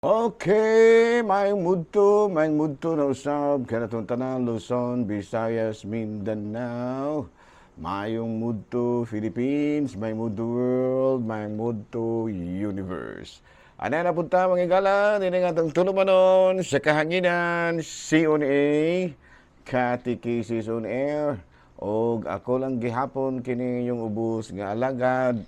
Okay, maayong mudto na usab kanatong tanan, Luzon, Visayas, Mindanao. Maayong mudto, Philippines, maayong mudto, world, maayong mudto, universe. Ana na punta, mga higala, ini nga atong tulumanon sa kahanginan, CONA, Catechesis on Air, og ako lang gihapon kini yung ubos nga alagad,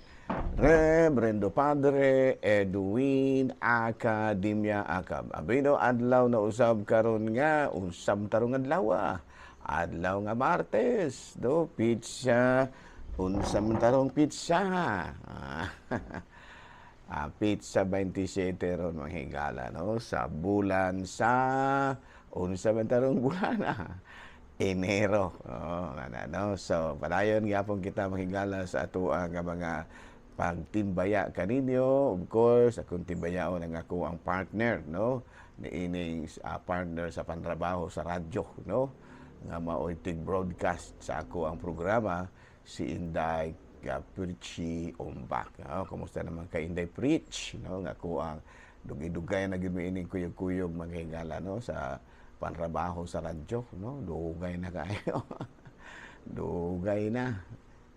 Reverendo Padre Edwin Academia Acab. Abino, adlaw na usab karon nga usab tarong adlaw ah. Adlaw nga Martes, do petsa unsa man tarong petsa. Ah, petsa 27 ron, mga higala, no, sa bulan sa unsa man tarong bulan ah. Enero. Oh, ano, no? So, padayon gyapon kita, mga higala, sa ato nga mga pagtimbaya kaninyo. Of course, akong timbayaon ang ako ang partner, no? Niining partner sa pantrabaho sa radyo, no? Nga maoy broadcast sa ako ang programa, si Inday Preachy Umbak. No? Kumusta naman kay Inday Preach, no? Nga ako ang dugay-dugay na gyud ining kuyog-kuyog, mga higala, no, sa pantrabaho sa radyo, no? Dugay na kayo. Dugay na.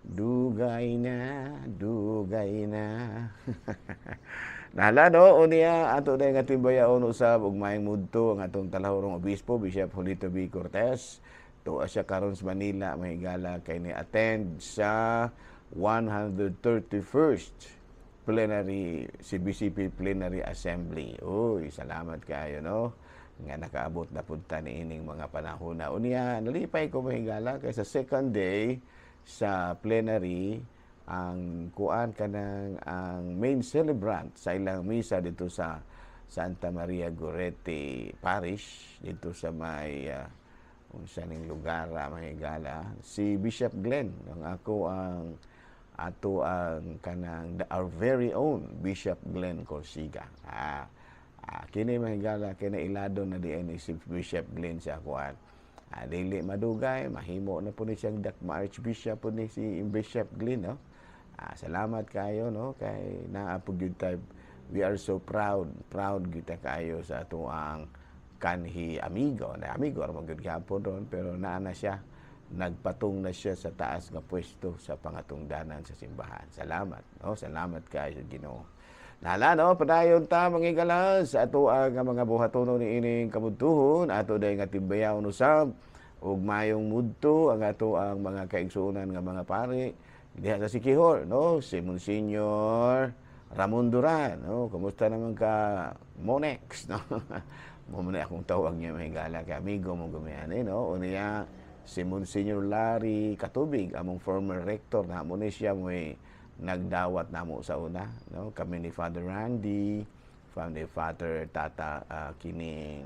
Dugay na, dugay na. Nahala, no, unya ato na nga timbayaon usab ug maayong mudto ang atong talahurong obispo, Bishop Julito B. Cortez. Tuwa siya karon sa Manila, mga higala, kay ni attend sa 131st plenary CBCP Plenary Assembly. Uy, salamat kayo, no, nga nakaabot na punta ni ining mga panahon na. Unya, nalipay ko, mga higala, kay sa second day sa plenary, ang kuan kanang ang main celebrant sa ilang misa dito sa Santa Maria Goretti Parish dito sa may unsa ning lugar ah, mga higala, si Bishop Glenn, ang ako ang ato ang kanang our very own Bishop Glenn Corsiga. Kini, mga higala, kini ilado na di ni si Bishop Glenn sa kuan. Dili madugay mahimo na po ni siyang dakma archbishop po ni si Bishop Glenn, no. Salamat kayo, no, kay naa po gyud tay, we are so proud, proud gyud ta kayo sa ato ang kanhi amigo na amigo ra man gyud gihapon ron, pero naa na siya, nagpatong na siya sa taas nga pwesto sa pangatungdanan sa simbahan. Salamat, no, salamat kayo sa Ginoo. Nala, no, padayon ta, mga higala, sa ato ang mga buhatono ni ining kabudtuhon. Ato day nga timbayaon usab ug mayong mudto ang ato ang mga kaigsuonan nga mga pari diha sa Siquijor, no, si Monsignor Ramon Duran, no. Kumusta naman ka, Monex, no? Mo man akong tawag niya, mga higala, kay amigo mo gumiyani, no. Unya si Monsignor Larry Katubig, among former rector na mo ni siya mo'y nagdawat namo sa una, no, kami ni Father Randy, ni Father Tata kining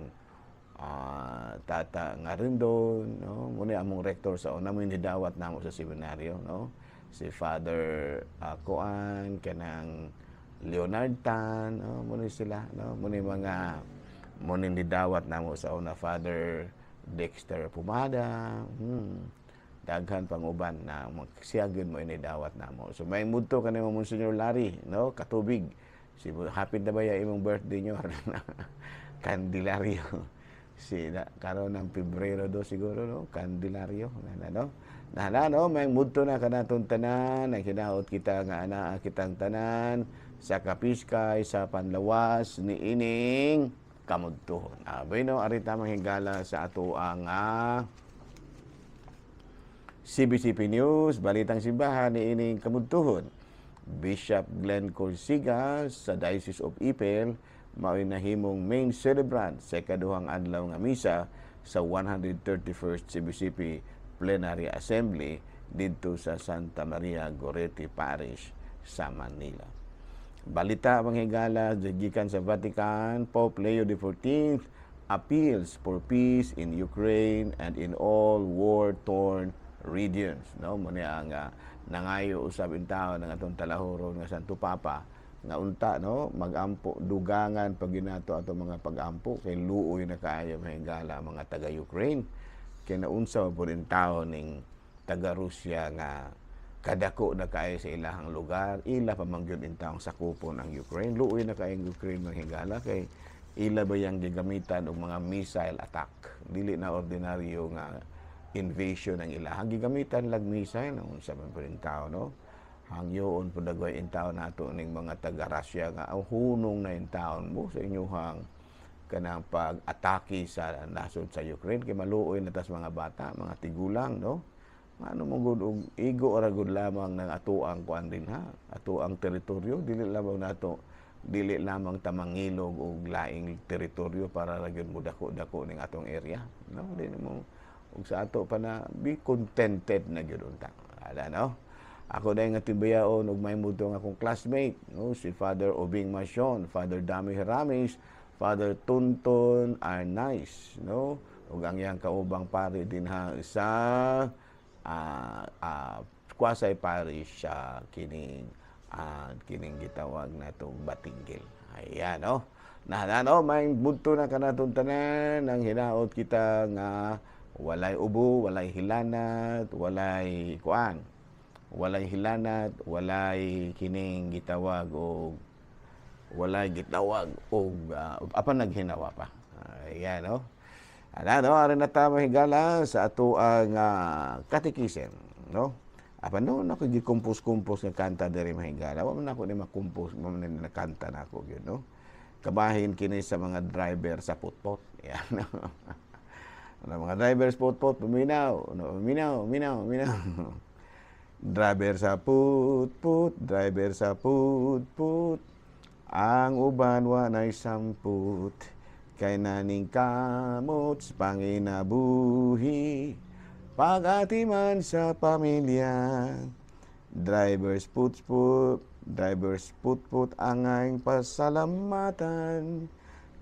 Tata Ngarindon, no, mo ni among rector sa una, mo dawat namo sa seminaryo, no, si Father Kuan kanang Leonard Tan, no, mo ni sila, no, mo ni mga mo ni dawat namo sa una, Father Dexter Pumada, daghan pang uban na siya gyud mo inidawat namo. So may mudto kanimo, Monsignor Larry, no, Katubig. Si hapit na ba ya imong birthday nyo? Candelario. Si na, karon ng Pebrero 2 siguro, no, Candelario na, no. Nahala, no, may mudto na kanatong tanan, nang hinaot kita nga anaa kitang tanan sa kapiskay sa panlawas ni ining kamudtuhon. Bueno, arita, mga higala, sa ato ang CBCP News, Balitang Simbahan ni ining kamudtuhon. Bishop Glenn Corsiga sa Diocese of Ipil mao'y nahimong main celebrant sa ikaduhang adlaw nga misa sa 131st CBCP Plenary Assembly didto sa Santa Maria Goretti Parish sa Manila. Balita, mga higala, gikan sa Vatican, Pope Leo XIV appeals for peace in Ukraine and in all war-torn regions. No, mo ni ang nangayo usab in tao ng atong talahuron nga Santo Papa nga unta, no, magampo, dugangan pag ginato ato mga pagampo kay luoy na kaayo, mga higala, mga taga Ukraine, kay naunsa man pud in tao ning taga Rusya nga kadako na kaayo sa ilahang lugar, ila pa man gyud in taong sakupon ang Ukraine. Luoy na kaayo ang Ukraine, mga higala, kay Ila ba yang gigamitan og mga missile attack? Dili na ordinaryo nga invasion ang ila. Ang gigamitan lag missile, unsa man pud tao, no? Hangyoon pud dagway in taon nato ning mga taga Russia nga ang hunong na in taon mo sa inyuhang kanang pag-atake sa nasod sa Ukraine kay maluoy na tas mga bata, mga tigulang, no? Ano mo gud og igo ra gud lamang ng atoang kuan din ha, atoang teritoryo, dili lamang nato, dili lamang ta mangilog og laing teritoryo para ra gyud mo dako-dako ning atong area, no? Dili mo ug sa ato pa na be contented na gyud unta. Ala, no? Ako dahil nga tibayaon og may muto nga akong classmate, no? Si Father Obing Masion, Father Dami Heramis, Father Tunton Arnaiz, no? Ug ang iyang kaubang pari dinha sa quasi parish sa kining gitawag natong Batinggil. Ayan, no? Na, no, may budto na kanatong tanan ang hinaot kita nga walay ubo, walay hilanat, walay kuan, walay hilanat, walay kining gitawag og walay gitawag og apan naghinawa pa. Ayan, no? Ana, no, aron na ta mahigala sa ato ang katikisem, no? Apan no, ako gikompos-kompos nga kanta diri, mahigala. Wa man ako ni makompos, wa man ni nakanta na ako gyud, no? Kabahin kini sa mga driver sa putpot. Yan, no? Ano, mga drivers putpot, paminaw, no, minaw, minaw, minaw. Driver sa putput, driver sa putput, ang uban wanay samput, kay naning kamot sa panginabuhi, pag-atiman sa pamilya. Drivers putput, drivers putput ang pasalamatan,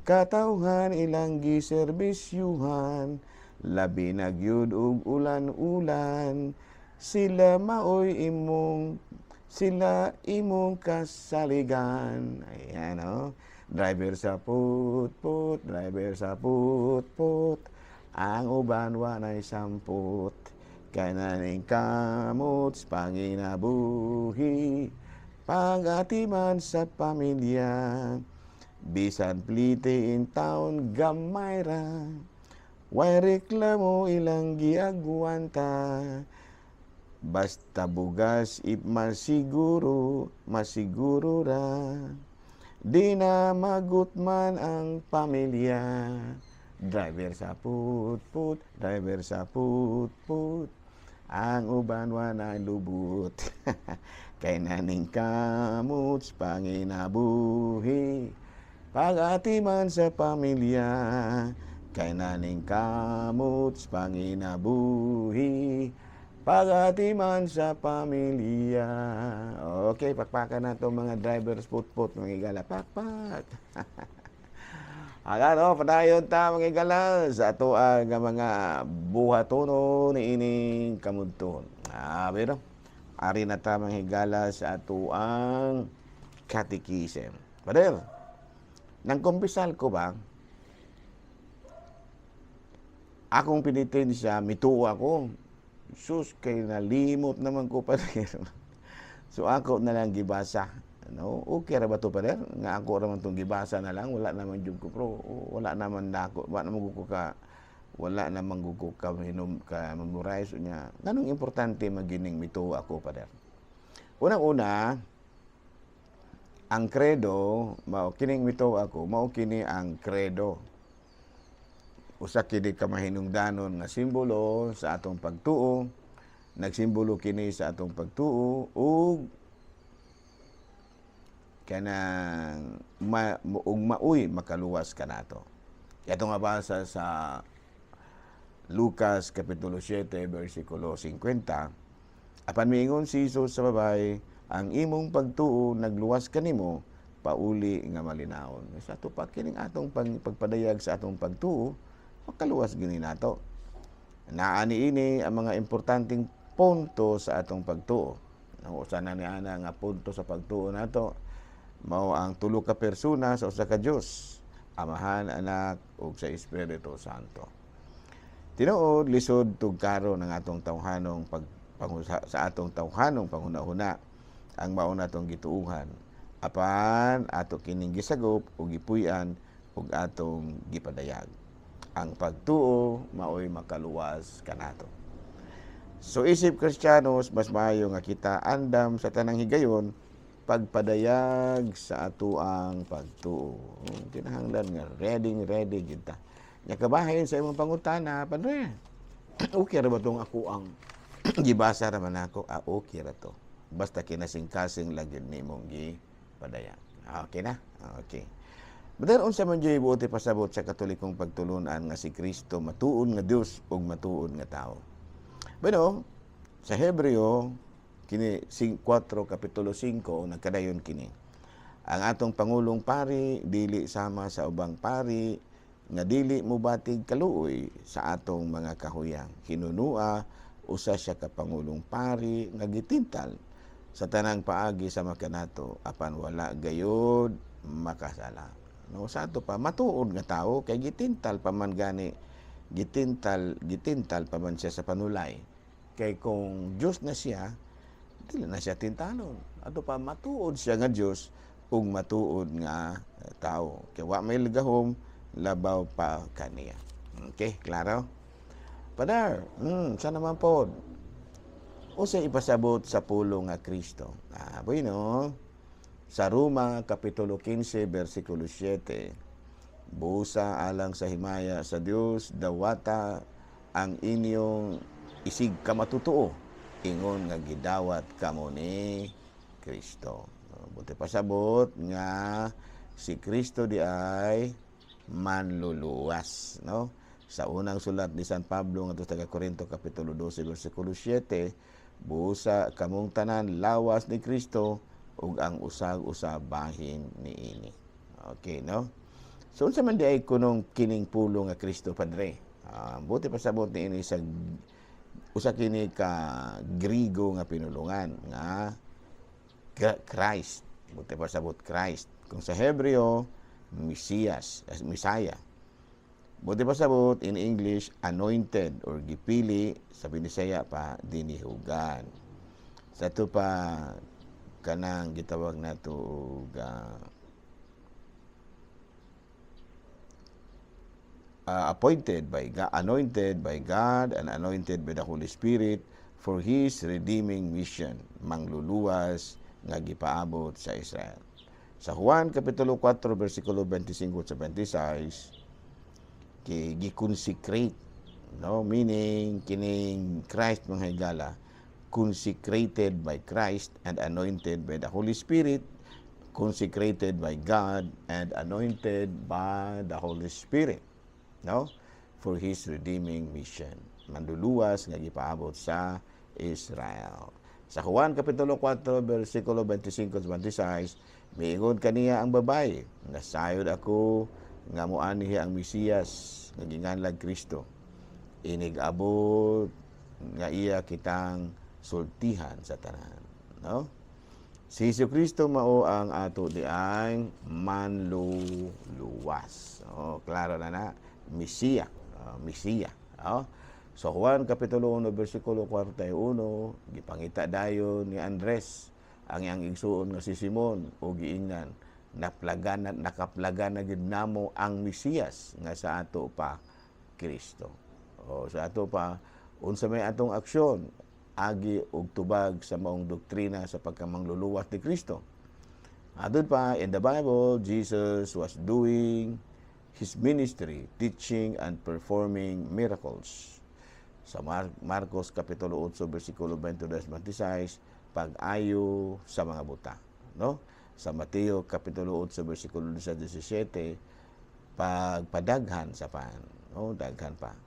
katawhan ilang giserbisyuhan, labi na gyud og ulan-ulan, sila maoy imong sila imong kasaligan. Ayan, no? Driver sa putput, driver sa putput, ang uban wanay samput, kay naning kamot sa panginabuhi, pagatiman sa pamilya, bisan plite in town gamay ra, way reklamo ilang giagwanta. Basta bugas ip masiguro, masiguro ra. Di na magutman ang pamilya. Driver sa putput, driver sa putput, ang uban wanay lubot. Kay naning kamot sa panginabuhi, pagatiman sa pamilya. Kay naning kamot sa panginabuhi, pagatiman sa pamilya. Okay, pakpakan na to mga drivers putput, mga igala. Pakpak. Aga, no, padayon ta, mga igala, sa ato ang mga buhatono ni ining kamudton. Pero ari na ta, mga higala, sa ato ang katikisem. Pader, nang kumpisal ko ba, akong penitensya, mituo ako. Sus, kay nalimot naman ko, pader. So ako na lang gibasa. No? Okay ra ba to, pader? Nga ako ra man tong gibasa na lang, wala naman jud ko pro, wala naman nako, wala naman ko ka hinom ka memorize niya. Nganong importante magining mituo ako, pader? Unang-una, ang credo, mao kining mituo ako, mao kini ang credo. Usa kini ka mahinungdanon nga simbolo sa atong pagtuo. Nagsimbolo kini sa atong pagtuo ug kanang ug maoy makaluwas kanato. Ito nga basa sa Lucas Kapitulo 7 versikulo 50. Apan miingon si Jesus sa babae, "Ang imong pagtuo nagluwas kanimo, pauli nga malinawon." Sa ato pa kining atong pagpadayag sa atong pagtuo, makaluwas gini nato. Naani ini ang mga importanteng punto sa atong pagtuo. Ang usa na ni ana nga punto sa pagtuo nato mao ang tulo ka persona sa usa ka Dios, Amahan, Anak ug sa Espiritu Santo. Tinuod lisod tugkaron ang atong tawhanong pag sa atong tawhanong panghuna-huna ang mao natong gituuhan. Apan ato kining gisagop ug gipuy-an ug atong gipadayag. Ang pagtuo maoy makaluwas kanato. So isip Kristiyanos, mas maayo nga kita andam sa tanang higayon pagpadayag sa atoang pagtuo. Kinahanglan nga ready ready kita. Nya kabahin sa imong pangutana, "Padre, okay ra ba tong ako ang gibasa ra man ako?" Ah, okay ra to. Basta kinasing-kasing lang gyud nimong gipadayag. Okay na? Okay. But unsa man jud buot pasabot sa Katolikong pagtulunan nga si Kristo matuon nga Dios ug matuon nga tao? Bueno, sa Hebreo kini 4 kapitulo 5 nagkadayon kini. Ang atong pangulong pari dili sama sa ubang pari nga dili mobatig kaluoy sa atong mga kahuyang. Hinunua usa siya ka pangulong pari nga gitintal sa tanang paagi sama kanato, apan wala gayod makasala. No, sa ato pa matuod nga tao kay gitintal pa man gani, gitintal gitintal pa man siya sa panulay. Kay kung Dios na siya, dili na siya tintalon. Ato pa matuod siya nga Dios ug matuod nga tao. Kay wa may gahom labaw pa kaniya. Okay, klaro? Padar, sa naman pod? Usa ipasabot sa pulong nga Kristo? Ah, bueno, sa Roma Kapitulo 15 versikulo 7, busa alang sa himaya sa Dios, dawata ang inyong isig kamatutuo ingon nga gidawat kamo ni Kristo. Buti pasabot nga si Kristo di ay manluluwas, no? Sa unang sulat ni San Pablo ngadto sa taga Korinto kapitulo 12 bersikulo 7, busa kamong tanan lawas ni Kristo ug ang usag-usa bahin niini. Okay, no? So unsa man di ay kunong kining pulong nga Kristo, Padre? Buti pasabot niini sa usa kini ka Grigo nga pinulungan nga Christ. Buti pasabot Christ. Kung sa Hebreo, Mesiyas, Messiah. Buti pasabot in English, anointed or gipili, sa Binisaya pa, dinihugan. Sa ato pa kanang gitawag nato og appointed by God, anointed by God and anointed by the Holy Spirit for His redeeming mission, mangluluwas nga gipaabot sa Israel. Sa Juan Kapitulo 4 versikulo 25 sa 26, kay gi-consecrate, no, meaning kining Christ, mga higala, consecrated by Christ and anointed by the Holy Spirit, consecrated by God and anointed by the Holy Spirit, no, for His redeeming mission, manluluwas nga gipaabot sa Israel. Sa Juan Kapitulo 4 versikulo 25 26, miingon kaniya ang babae, "Nasayod ako nga moanhi ang Mesiyas nga ginganlag Kristo. Inig abot nga iya kitang sultihan sa tanan," no? Si Hesus Kristo mao ang ato di ang manluluwas. Oh, klaro na na. Mesiya. Oh, Mesiya. Oh. So Juan Kapitulo 1 versikulo 41, gipangita dayon ni Andres ang iyang igsuon nga si Simon ug giingnan, "Naplagan na, nakaplagan na gid namo ang Mesiyas nga sa ato pa Kristo." O sa ato pa, unsa may atong aksyon agi og tubag sa maong doktrina sa pagkamangluluwas ni Kristo? Adto pa, in the Bible, Jesus was doing His ministry, teaching and performing miracles. Sa Marcos Kapitulo 8 versikulo 22 26, pag-ayo sa mga buta, no? Sa Mateo Kapitulo 8 versikulo 17, pagpadaghan sa pan, no? Daghan pa.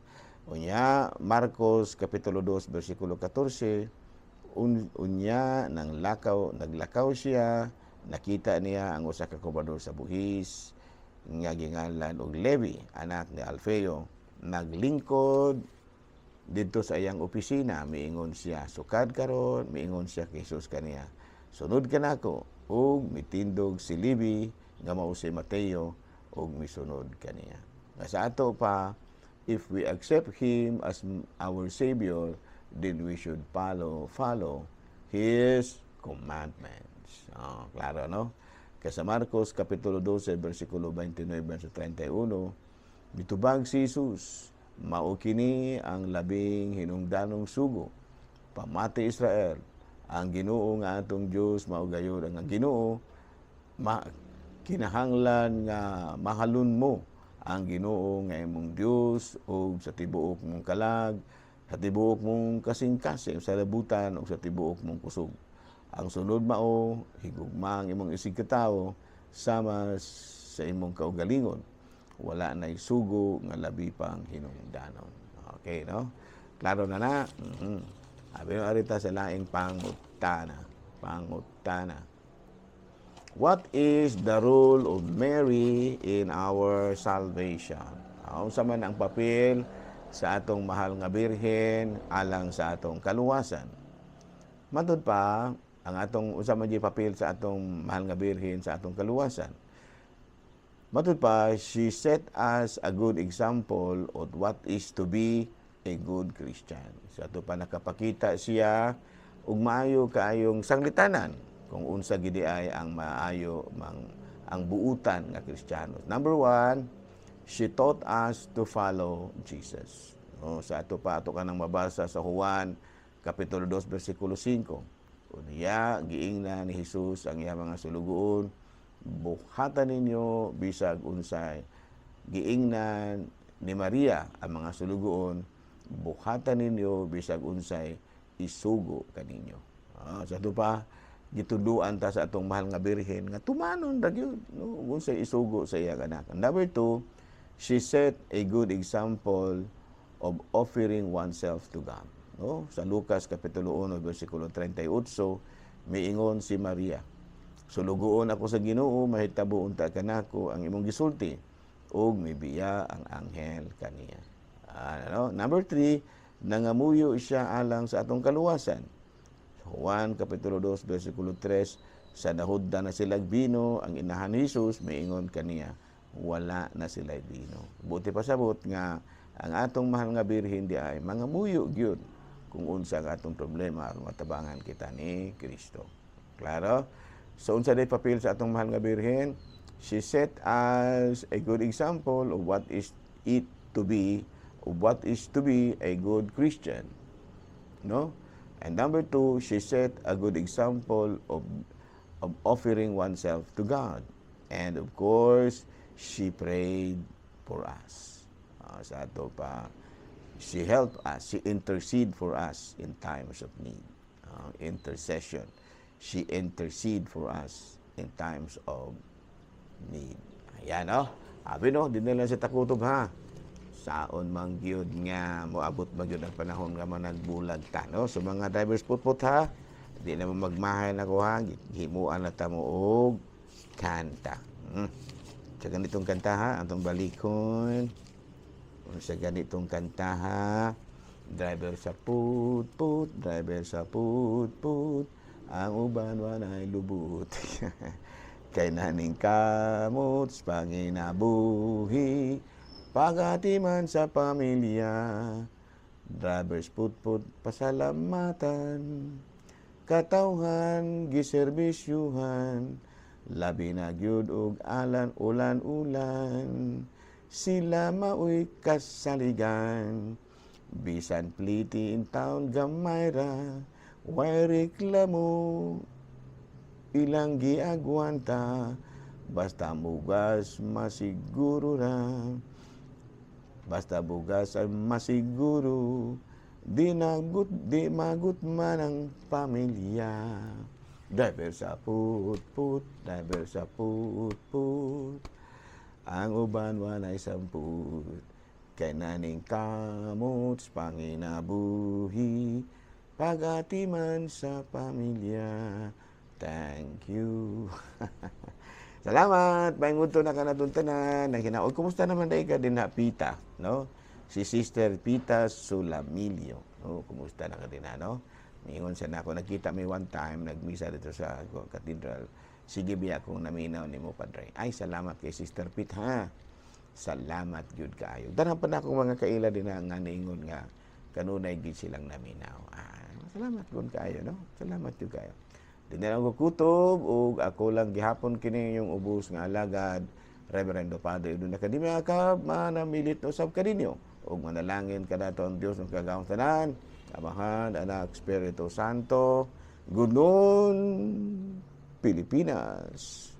Unya Marcos Kapitulo 2 versikulo 14, unya nang lakaw naglakaw siya, nakita niya ang usa ka kobrador sa buhis nga ginganlan og Levi, anak ni Alfeo, naglingkod didto sa iyang opisina. Miingon siya, "Sukad karon," miingon siya kay Jesus kaniya, "Sunod ka nako." Ug mitindog si Levi nga mao si Mateo ug misunod kaniya. Nga sa ato pa, if we accept Him as our Savior, then we should follow His commandments. Oh, klaro, no? Kay sa Marcos Kapitulo 12, versikulo 29 verso 31, mitubag si Jesus, "Mao kini ang labing hinungdanong sugo. Pamati, Israel, ang Ginoo nga atong Dios mao gayud ang Ginoo. Ma kinahanglan nga mahalon mo ang Ginoo nga imong Dios ug sa tibuok mong kalag, sa tibuok mong kasing-kasing, sa labutan ug sa tibuok mong kusog. Ang sunod mao, higugma ang imong isigkatawo sama sa imong kaugalingon. Wala na'y sugo nga labi pang hinungdanon." Okay, no? Klaro na na? Abi no, ari ta sa laing pangutana. Pangutana. What is the role of Mary in our salvation? Unsa man ang papel sa atong mahal nga Birhen alang sa atong kaluwasan? Matud pa, ang atong unsa man papel sa atong mahal nga Birhen sa atong kaluwasan? Matud pa, she set us a good example of what is to be a good Christian. Sa ato pa, nakapakita siya og maayo kaayong sanglitanan kung unsa gid ay ang maayo mang ang buutan nga Kristiyano. Number one, she taught us to follow Jesus. No, sa ato pa, ato kanang mabasa sa Juan Kapitulo 2 versikulo 5. Unya giingnan ni Jesus ang iya mga sulugoon, "Buhatan ninyo bisag unsay." Giingnan ni Maria ang mga sulugoon, "Buhatan ninyo bisag unsay isugo kaninyo." Sa ato pa, gituduan ta sa atong mahal nga Birhen nga tumanon ra gyud, no, unsay isugo sa iyang anak. Number two, she set a good example of offering oneself to God. No? Sa Lucas Kapitulo 1 versikulo 38, miingon si Maria, "Sulugoon ako sa Ginoo, mahitabo unta kanako ang imong gisulti." Ug mibiya ang anghel kaniya. Ano? Number three, nangamuyo siya alang sa atong kaluwasan. Juan Kapitulo 2 versikulo 3, sa nahudda na sila bino, ang inahan ni Jesus miingon kaniya, "Wala na sila bino." Buot pasabot nga ang atong mahal nga Birhen di ay mangamuyo gyud kung unsa ang atong problema aron matabangan kita ni Kristo. Klaro? So unsa day papel sa atong mahal nga Birhen? She set us a good example of what is to be a good Christian. No? And number two, she set a good example of offering oneself to God. And of course, she prayed for us. Sa ato pa, she helped us, she intercede for us in times of need. Intercession. She intercede for us in times of need. Ayan, no? Abi no, di na lang sa takutob ha. Saon man gyud nga moabot man gyud ang panahon nga managbulag ta, no? So mga drivers putput ha, di na mo magmahay na ko ha, himuan na ta mo og kanta. Sa ganitong kanta ha, atong balikon. Sa ganitong kanta ha, driver sa put-put, driver sa put-put, ang uban walay lubot. Kay naning kamot panginabuhi, pagatiman sa pamilya, drivers put-put pasalamatan, katawhan giserbisyuhan, labi na gyud og alan ulan-ulan, sila maoy kasaligan. Bisan pliti in town gamay ra, way reklamo, ilang giagwanta, basta mugas masiguro ra. Basta bugas ay masiguro, di nagut, di magut man ang pamilya. Driver sa put-put, driver sa put-put, ang uban walay samput. Kay naning kamot panginabuhi, pagatiman sa pamilya. Thank you. Salamat. Maayong udto na kanatong tanan. Nang hinaot, kumusta naman dai ka din ha, Pita, no? Si Sister Pita Sulamilio. No, kumusta na ka din ha, no? Mingon siya na ako, nagkita mi one time, nagmisa dito sa cathedral. "Sige biya akong naminaw nimo, Padre." Ay, salamat kay Sister Pete ha. Salamat gyud kaayo. Tanan pa na akong mga kaila din na nga niingon nga kanunay gid silang naminaw. Ah, salamat gud kaayo, no? Salamat gyud kaayo. Di na lang ko kutob ug ako lang gihapon kini yung ubos nga alagad, Reverendo Padre Edwin Academia ka manamilit usab kaninyo ug manalangin kanato ang Dios ng kagahom tanan, Amahan, Anak, Espiritu Santo. Good noon, Pilipinas.